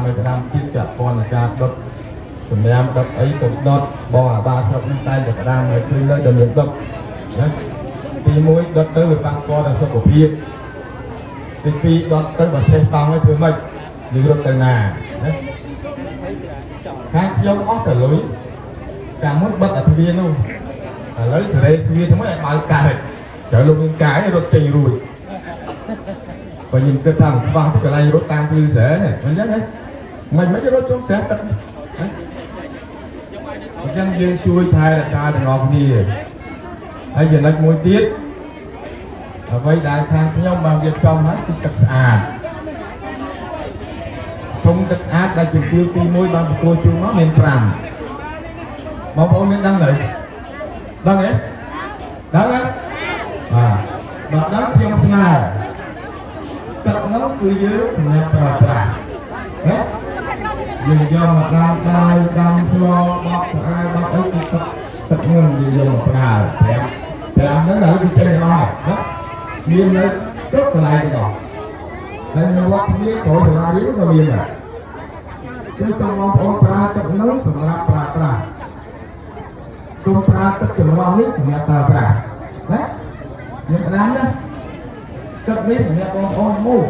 ឲ្យផ្ដាំទៀតពាក់ព័ន្ធនឹងការដុតសម្រាមដុតអីកុំដុតបងអាបាស្រុកនេះតែតែផ្ដាំឲ្យឃើញលើដល់មានដុតណាទី1ដុតទៅវាប៉ះពាល់ដល់សុខភាពទី2ដុតទៅបើឆេះតង់ឲ្យធ្វើម៉េចយើងរត់ទៅណាណាខាងខ្ញុំអស់ទៅលុយកាលមុនបិទអាទ្វារនោះឥឡូវសេរីទ្វារថ្មីឲ្យបើកកើតត្រូវលោកមានកាយរត់ចេញរួចបើខ្ញុំគិតថាមិនខ្វះទៅកន្លែងរត់តាមភ្លឺស្រែនេះមិនអញ្ចឹងហ៎មិនមិនរត់ចូលស្រែទឹកណាអញ្ចឹងយើងជួយថែរក្សាទាំងអស់គ្នាហើយចំណុចមួយទៀតអ្វីដែលខាងខ្ញុំបានរៀបចំហើយគឺទឹកស្អាតធុងទឹកស្អាតដែលជំទាវទី1បានទទួលជូនមកមាន5បងប្អូនមានដឹងទេដឹងទេដឹងទេបាទបើដឹងខ្ញុំស្នើទឹកនោះគឺយើងសម្រាប់ប្រើប្រាស់ណាយើងយកមកដាំបាយដាំស្លបោកស្អាតបោកអីគឺទឹកទឹកនោះយើងយកមកប្រើប្រាំប្រាំហ្នឹងដល់គឺចេញមកណាមាននៅគ្រប់កន្លែងទាំងអស់ហើយនៅវត្តគ្នាក្រោយសាលារៀនក៏មានដែរគឺចង់បងប្អូនប្រើទឹកនោះសម្រាប់ប្រើប្រាស់គុំប្រើទឹកចម្រោះនេះសម្រាប់ប្រើប្រាស់ណាយើងផ្ដាំណាទឹកនេះសម្រាប់បងប្អូនមួយ